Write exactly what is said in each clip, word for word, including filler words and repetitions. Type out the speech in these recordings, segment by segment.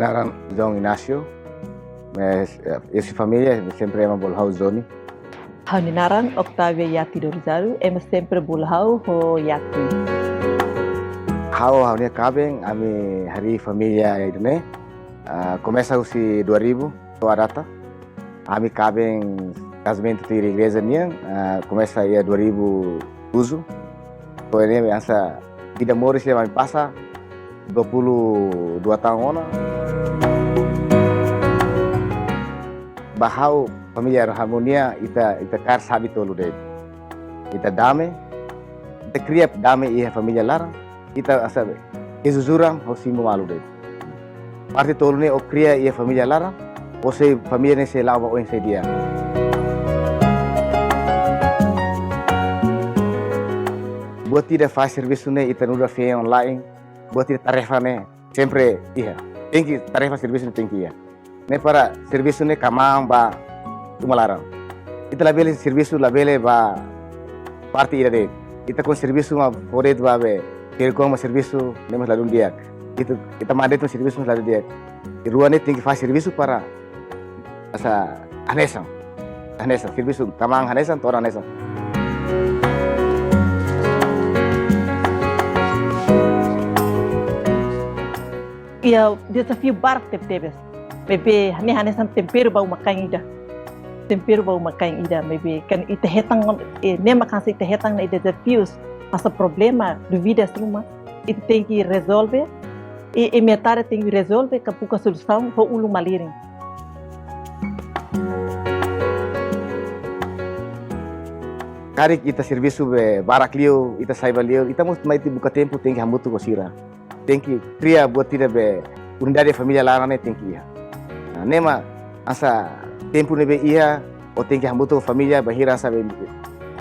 Naran João Inácio, mas, eh, husi família sempre ema bolu ha'u Johnny. Ha'u-nia naran Octavia Yati Dorizado, ema sempre bolu ha'u ho Yati. Ha'u, ha'u-nia kaben, ami harii família ida-ne'e, ah, komesa husi dua ribu, to'o à data. Ami kaben kazamentu tuir igreja nian, ah, komesa iha dua ribu tujuh. To'o ne'e hanesan vida moris ne'ebé ami pasa, dua puluh dua tahun ona. Ba ha'u, família harmonia, ita, ita kaer xave tolu de'it. Ita dame, ita kria dame iha família laran, ita hanesan kejujuran ho simu malu de'it. Parte tolu ne'e ó kria iha família laran, ó sei família ne'e sei la'o ba oin sei di'ak. Buat ida faz servisu ne'e ita nu'udar fiar-oan la'en, buat ida tarefa ne'e sempre iha. Tenke, tarefa servisu ne'e tenke iha. Ne'e para servisu ne'e kmaan ba uma laran. Ita labele servisu labele ba parte ida de'it. Ita kuandu servisu mak fó de'it ba be, keri koma servisu ne'e mós ladún di'ak. Ita, ita mak de'it servisu mós ladún di'ak. Rua ne'e tenke faz servisu para hanesan hanesan. Hanesan, servisu kmaan hanesan, todan hanesan. Iha dezafiu barak tebetebes. Maibé ne'e hanesan temperu ba uma-kain ida. Temperu ba uma-kain ida, maibé kan ita hetan, eh, ne'e mak hanesan ita hetan ona dezafius, hanesan problema, dúvidas ruma, ita tenke rezolve, i, i metade tenke rezolve, ka buka solusaun ho ulun malirin. Karik ita servisu be barak liu, ita sai ba liu, ita mós mai ita buka tempu tenke hamutuk ho sira. Tenke kria buat ida be unidade família laran ne'e tenke iha. Nah, ne'e mak hanesan tempu ne'ebé iha, ó tenke hamutuk família, bainhira hanesan be,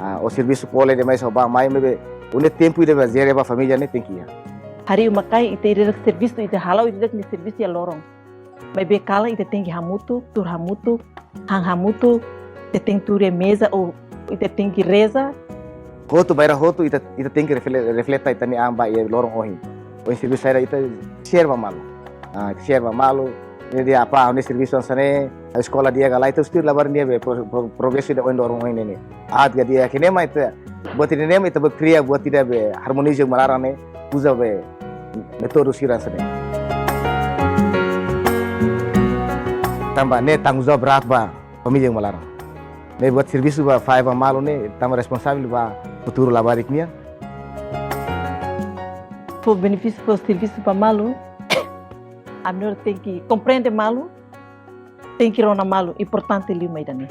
ah, ó servisu kole demais, ó bá mai, maibé ó-nia tempu ida be jere ba família ne'e tenke iha. Harii uma-kain ita ida-idak servisu, ita hala'o ida-idak nia servisu iha loron. Maibé kalan ita tenke hamutuk, tuur hamutuk, han hamutuk, ita tenke tuur iha meza ou ita tenke reza. Hotu, bainhira hotu, ita, ita tenke refle-, refleta ita-nia an ba iha loron ohin. Ohin servisu saida ita share ba malu. Ah, share ba malu. Ne'e dehan apá, ne'e servisu hanesan ne'e, eskola di'ak ka lae, ita husu tuir labarik nia be pro-, pro-, progresu ida ohin loron ohin ne'e. Aat ka di'ak, ne'e mak ita, buat ida-ne'e mak ita bá kria buat ida be harmoniza uma laran ne'e, uza be métodu sira hanesan ne'e. Tanba ne'e tanggung jawab berat ba família uma laran. Ne'e buat servisu ba fahe ba malu ne'e, tanba responsavel ba futuru labarik nian. Fó benefísiu, fó servisu ba malu, ami tenke komprende malu, tenke rona malu, importante liu mak ida-ne'e.